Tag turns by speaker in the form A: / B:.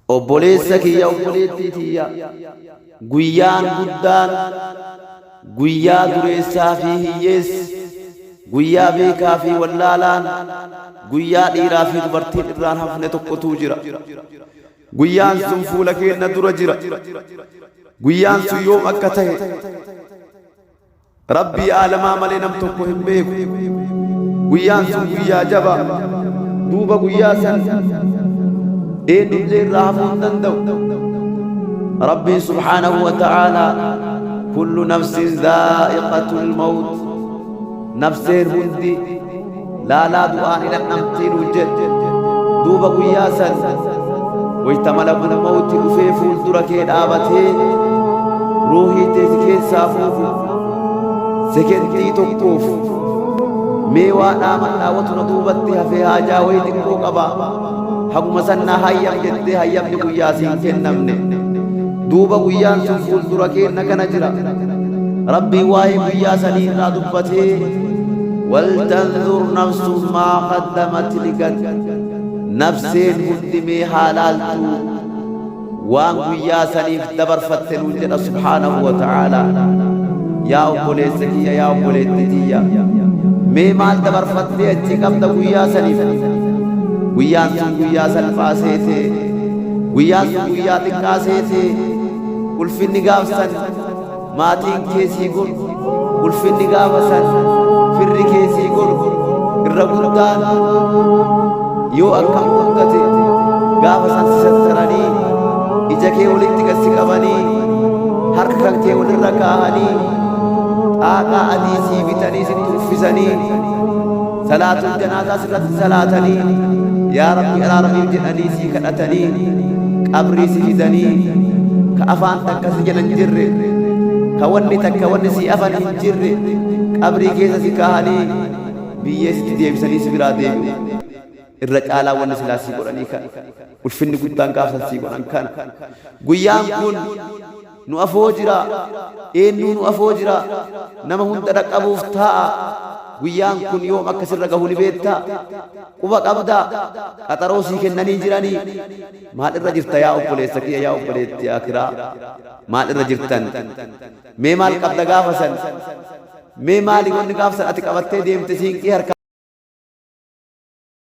A: Obboleessa kiyya, obboleettii tiyya, guyyaan guddaan guyyaa dureessaa fi hiyyeessi, guyyaa beekaa fi wallaalaan, guyyaa dhiiraa fi dubartiin irraan hafne tokkotu jira. Guyyaan sun fuula keenna dura jira. Guyyaan sun yoom akka tahe Rabbii aalamaa malee nam tokko hin beeku. Guyyaan sun guyyaa jabaa. Duuba guyyaa san eenyullee irraa hafuu hin danda'u. Rabbiin subhaanahu wa ta'aalaa kullu nafsin dhaa'iqatul mawt, nafseen hundi laalaa du'aan hin dhandhamtii nuun jedhe. Duuba guyyaa san wayta malakul mawti dhufee fuuldura kee dhaabatee ruuhii tee si keessaa fuudhu, sekentii tokkoof mee waa dhaamadhaa, watu na duubatti hafee, haajaa wayii xiqqoo qaba, haguma san naa hayyam jettee hayyamni guyyaa siin kennamne. Duuba guyyaan sun fuuldura keenna kana jira. Rabbiin waa'ee guyyaa sanii irraa dubbatee, waltanzur nafsun maa qaddamat ligad, nafseen hundi mee haa laaltu waan guyyaa saniif dabarfatte nuun jedha subhaanahu wa ta'aalaa. Yaa obboleessa kiyya, yaa obboleetti tiyya, mee maal dabarfattee achi qabda guyyaa saniif? Guyyaan sun guyyaa salphaa seetee? Guyyaan sun guyyaa xiqqaa seetee? Ulfinni gaafsan maatiin kee sii godhu, ulfinni gaafa san firri kee sii godhu, irra guddaan yoo akkam guddate, gaafa san si sattaranii, ija kee walitti gad si qabanii, harka kan kee walirra kaahanii, xaaqaa adii sii bitanii sitti uffisanii, salaatul janaazaa sirratti salaatanii, yaa Rabbi araaramiif jedhanii sii kadhatanii, qabrii si fidanii, ka afaan takka si jala hin jirre, ka wanni takka wanni sii afan hin jirre, qabrii keessa si kaahanii, biyyee sitti deebisanii si biraa deebi'u. Irra caalaa wanni silaa sii godhanii kana, ulfinni guddaan gaafsan sii godhan kana. Guyyaan kun nu afoo jira. Eennuu nu afoo jira? Nama hunda dhaqqabuuf taa'a. Guyyaan kun yoom akka sirra gahu ni beektaa? Quba qabdaa? Qaxaroo sii kennanii jiranii? Maal irra jirta, yaa obboleessa kiyya, yaa obboleettii akiraa? Maal irra jirtan? Mee maal qabda gaafa san? Mee maali wanni gaafa san ati qabattee deemte siinqii harkaa?